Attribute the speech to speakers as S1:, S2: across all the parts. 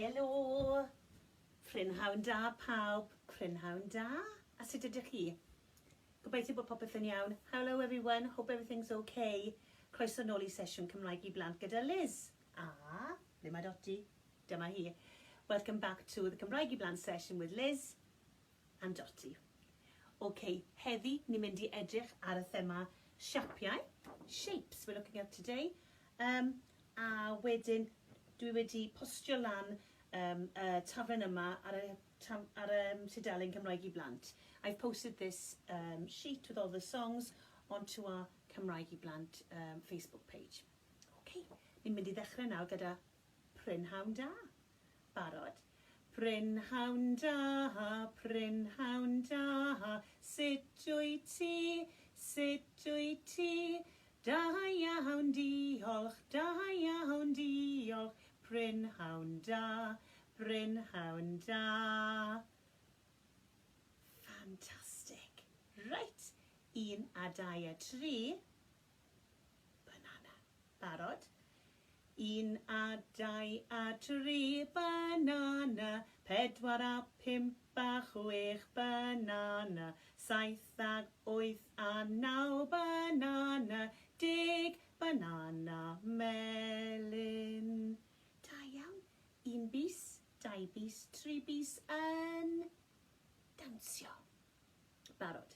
S1: Helo! Prynhawn da pawb, prynhawn da. A sut ydych chi? Gobeithio bod popeth yn iawn. Hello everyone, hope everything's okay. Croeso nôl i sesiwn Cymraeg i Blant gyda Liz. A, ble mae Doti? Dyma hi. Welcome back to the Cymraeg i Blant session with Liz and Doti. OK, heddi ni'n mynd i edrych ar y thema siapiau, shapes we're looking at today. Um, a wedyn dwi wedi postio lan um, y taflen yma ar y, tam, ar y um, tudalen Cymraeg i Blant. I've posted this um, sheet with all the songs onto our Cymraeg i Blant um, Facebook page. OK, ni'n mynd i ddechrau nawr gyda Prynhawn da. Barod? Prynhawn da, prynhawn da, sut wyt ti, sut wyt ti? Da iawn diolch, da iawn diolch, prynhawn da, prynhawn da. Fantastic. Reit, un a dau a tri. Banana. Barod? Un a dau a tri banana, pedwar a pump a chwech banana, saith ag wyth a naw banana, deg banana melyn. Da iawn. Un bys, dau bys, tri bys yn dawnsio. Barod.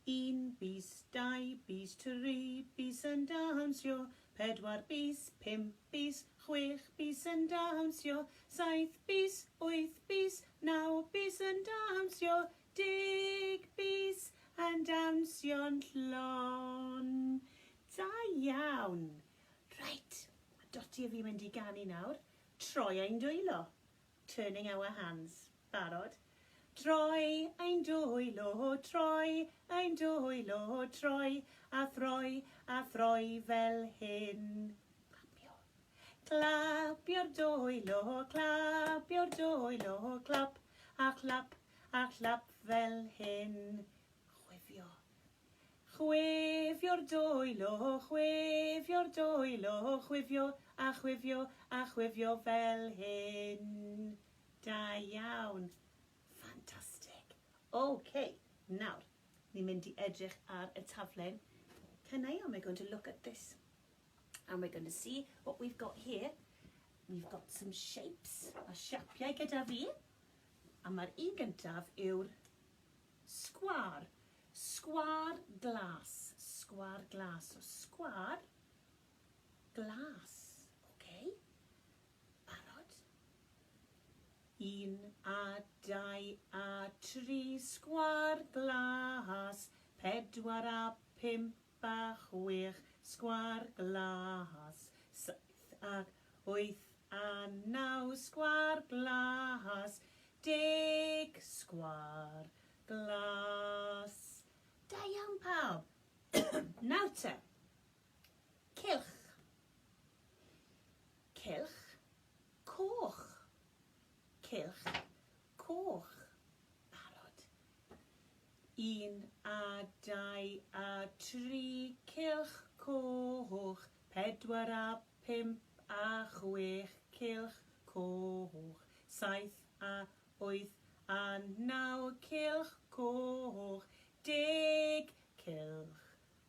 S1: Un bys, dau bys, tri bys yn dawnsio, pedwar bys, pump bys, chwech bys yn dawnsio, saith bys, wyth bys, naw bys yn dawnsio, deg bys yn dawnsio'n llon. Da iawn. Reit, mae Doti a fi mynd i ganu nawr. Troi ein dwylo. Turning our hands. Barod? Troi ein dwylo, troi ein dwylo, troi a throi a throi fel hyn. Clapio. Clapio'r dwylo, clapio'r dwylo, clap a chlap a chlap fel hyn. Chwifio. Chwifio'r dwylo, chwifio'r dwylo, chwifio a chwifio a chwifio fel hyn. Da iawn. Ffantastig. OK, nawr, ni'n mynd i edrych ar y taflen caneuon. We're going to look at this. And we're going to see what we've got here. We've got some shapes, a siapiau gyda fi. A mae'r un gyntaf yw'r sgwâr. Sgwâr glas. Sgwâr glas. So sgwâr glas. Okay. Barod? Un a dau a tri sgwâr glas, pedwar a phump a chwech sgwâr glas, saith ac wyth a naw sgwâr glas, deg sgwâr glas. Da iawn pawb! Nawr te, cylch. Cylch coch. Cylch coch. Barod. Un a dau a tri cylch coch, pedwar a pump a chwech cylch coch, saith a wyth a naw cylch coch, deg cylch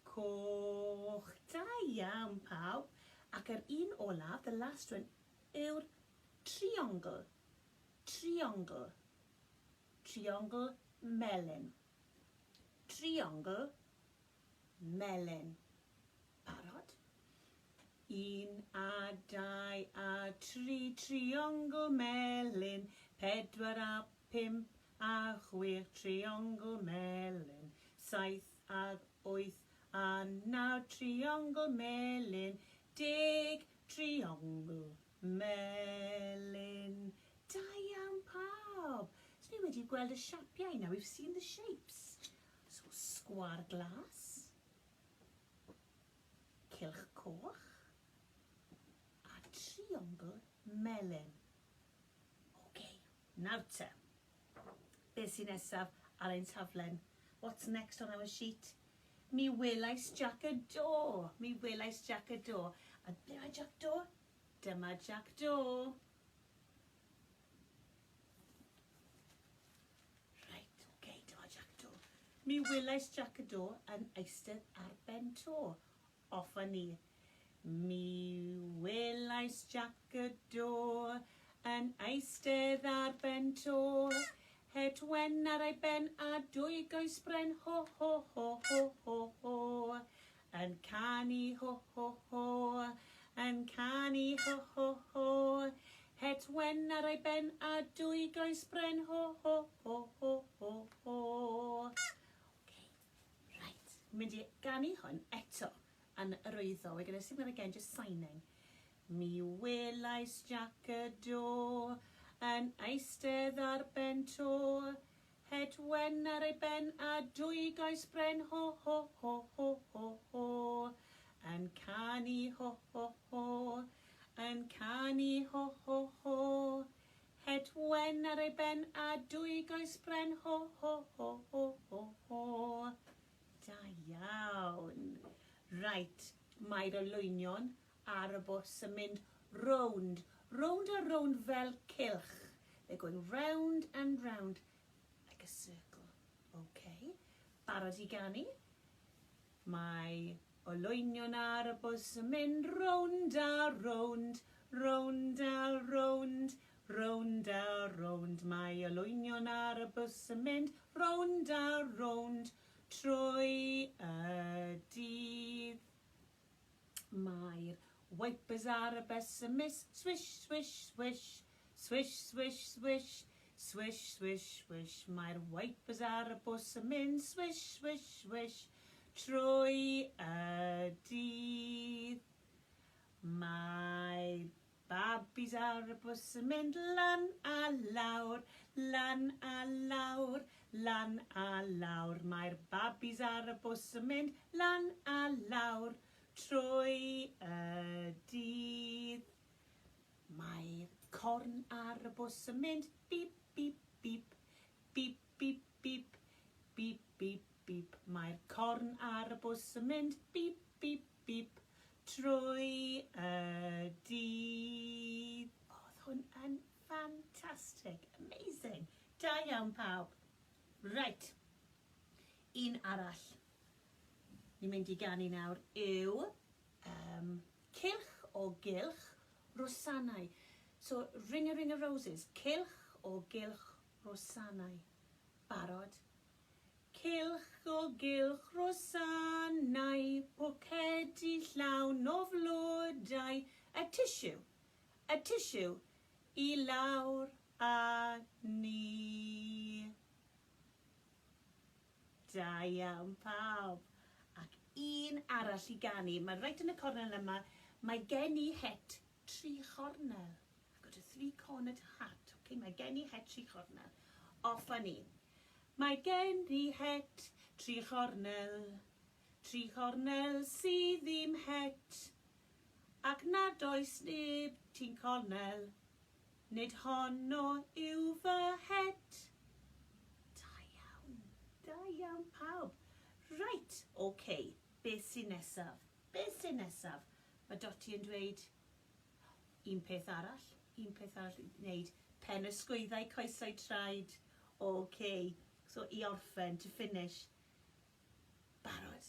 S1: coch. Da iawn pawb. Ac yr un olaf, the last one, yw'r triongl. Triongl. Triongl melyn. Triongl melyn. Barod? Un a dau a tri, triongl melyn, pedwar a pump a chwech, triongl melyn, saith ag wyth a naw triongl melyn, deg triongl melyn. Da iawn pawb! So ni wedi gweld y siapiau, now we've seen the shapes. So sgwâr glas, cylch coch a triongl melyn. Ok, nawr te. Beth sy'n nesaf ar ein taflen? What's next on our sheet? Mi welais Jac y Do. Mi welais Jac y Do. A ble mae Jac Do? Dyma Jac Do. Mi welais Jac y Do yn eistedd ar ben to. Off â ni. Mi welais Jac y Do yn eistedd ar ben to. Het wen ar ei ben a dwy goes bren, ho ho ho ho ho ho. Yn canu ho ho ho, yn canu ho ho ho. Het wen ar ei ben a dwy goes bren, ho ho ho ho ho ho. Okay, right. Mynd i ganu hwn eto yn arwyddo. We're going to sing that again, just signing. Mi welais Jac y Do yn eistedd ar ben to. Het wen ar ei ben a dwy goes bren, ho ho ho ho ho ho. Yn canu ho ho ho, yn canu ho ho ho. Het wen ar ei ben a dwy goes bren, ho ho ho ho ho ho. Da iawn. Right, mae'r olwynion ar y bws yn mynd rownd, rownd a rownd fel cylch. They're going round and round like a circle. Okay. Barod i ganu? Mae olwynion ar y bws yn mynd rownd a rownd, rownd a rownd, rownd a rownd. Mae olwynion ar y bws yn mynd rownd a rownd trwy y dydd. Mae'r wipers ar y bws yn mynd swish, swish, swish, swish, swish, swish, swish, swish, swish. Mae'r wipers ar y bws yn mynd swish, swish, swish trwy y dydd. Mae'r babis ar y bws yn mynd lan a lawr, lan a lawr, lan a lawr. Mae'r babis ar y bws yn mynd lan a lawr trwy y dydd. Mae'r corn ar y bws yn mynd bip, bip, bip, bip, bip, bip, bip, bip, bip. Mae'r corn ar y bws yn mynd bip, bip, bip trwy y dydd. Oedd hwn yn ffantastig. Amazing. Da iawn pawb. Right. Un arall ni'n mynd i ganu nawr yw Cylch o Gylch Rosanau. So, Ring a Ring of Roses. Cylch o Gylch Rosanau. Barod? Cylch o gylch rosanau, pocedi llawn o flodau, a tissue, a tissue, i lawr â ni. Da iawn pawb. Ac un arall i ganu. Mae reit yn y cornel yma, mae gen i het tri chornel. I've got a three-cornered hat. Okay, mae gen i het tri chornel. Off â ni. Mae gen i het tri chornel, tri chornel sydd ddim het, ac nad oes neb ti'n cornel, nid honno yw fy het. Da iawn, da iawn pawb. Right, okay, beth sy'n nesaf? Beth sy'n nesaf? Mae Dotty yn dweud un peth arall, un peth arall i wneud. Pen ysgwyddau, coesau traed. Okay, so i orffen, to finish. Barod.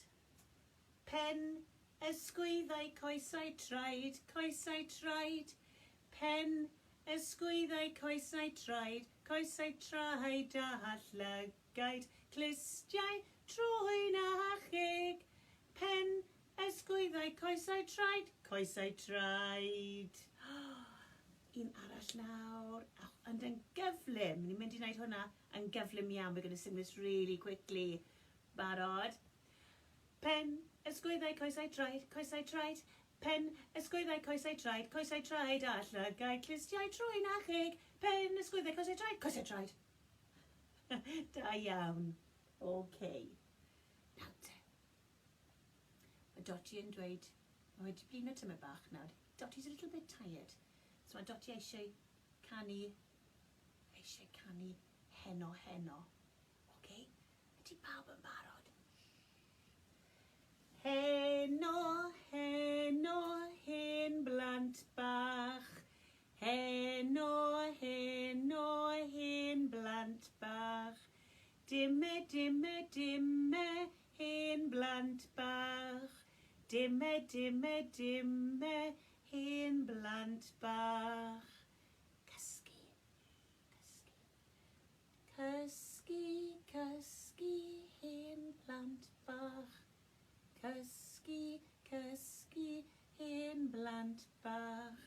S1: Pen ysgwyddau, coesau traed, coesau traed. Pen ysgwyddau, coesau traed, coesau traed a llygaid. Clustiau, trwyn a cheg. Pen ysgwyddau, coesau traed, coesau traed. Un arall nawr. Ond yn gyflym. Ni'n mynd i wneud hwnna yn gyflym iawn. We're going to sing this really quickly. Barod. Pen, ysgwyddau, coesau traed, coesau traed. Pen, ysgwyddau, coesau traed, coesau traed a llygaid, clustiau, trwyn a cheg. Pen, ysgwyddau, coesau traed, coesau traed. Da iawn. OK. Nawr te. Mae Dotty yn dweud, mae wedi blino tymed bach nawr. Dotty's a little bit tired. So mae Dotty eisiau canu Heno Heno. OK? Ydy pawb yn barod? Heno, heno, hen blant bach. Heno, heno, hen blant bach. Dim e, dim e, dim. blant bach. Dime, dime, dime, hen blant bach. Cysgu, cysgu. Cysgu, cysgu, hen blant bach. Cysgu, cysgu, hen blant bach.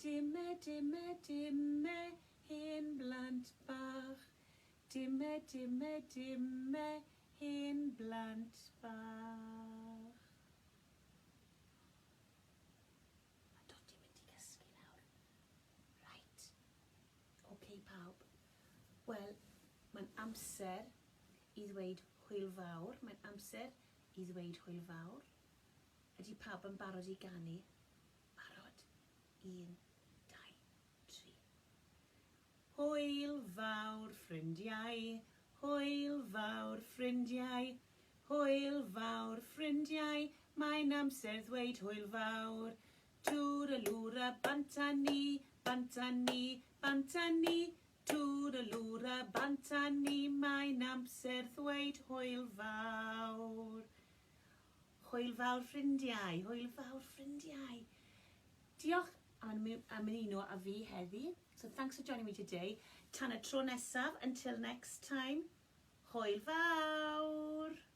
S1: Dime, dime, dime, hen blant bach. Dime, dime, dime, hen blant bach. Mae Dotty mynd i gysgu nawr. Right. OK pawb. Wel, mae'n amser i ddweud hwyl fawr. Mae'n amser i ddweud hwyl fawr. Ydy pawb yn barod i ganu? Barod? Un, dau, tri. Hwyl fawr ffrindiau, hwyl fawr ffrindiau, hwyl fawr ffrindiau, mae'n amser ddweud hwyl fawr. Tŵr-y-lŵr-a bant â ni, bant â ni, bant â ni, Tŵr-y-lŵr-a bant â ni, mae'n amser ddweud hwyl fawr. Hwyl fawr ffrindiau, hwyl fawr ffrindiau. Diolch am, am ymuno â fi heddi. So thanks for joining me today. Tan y tro nesaf, until next time, hwyl fawr!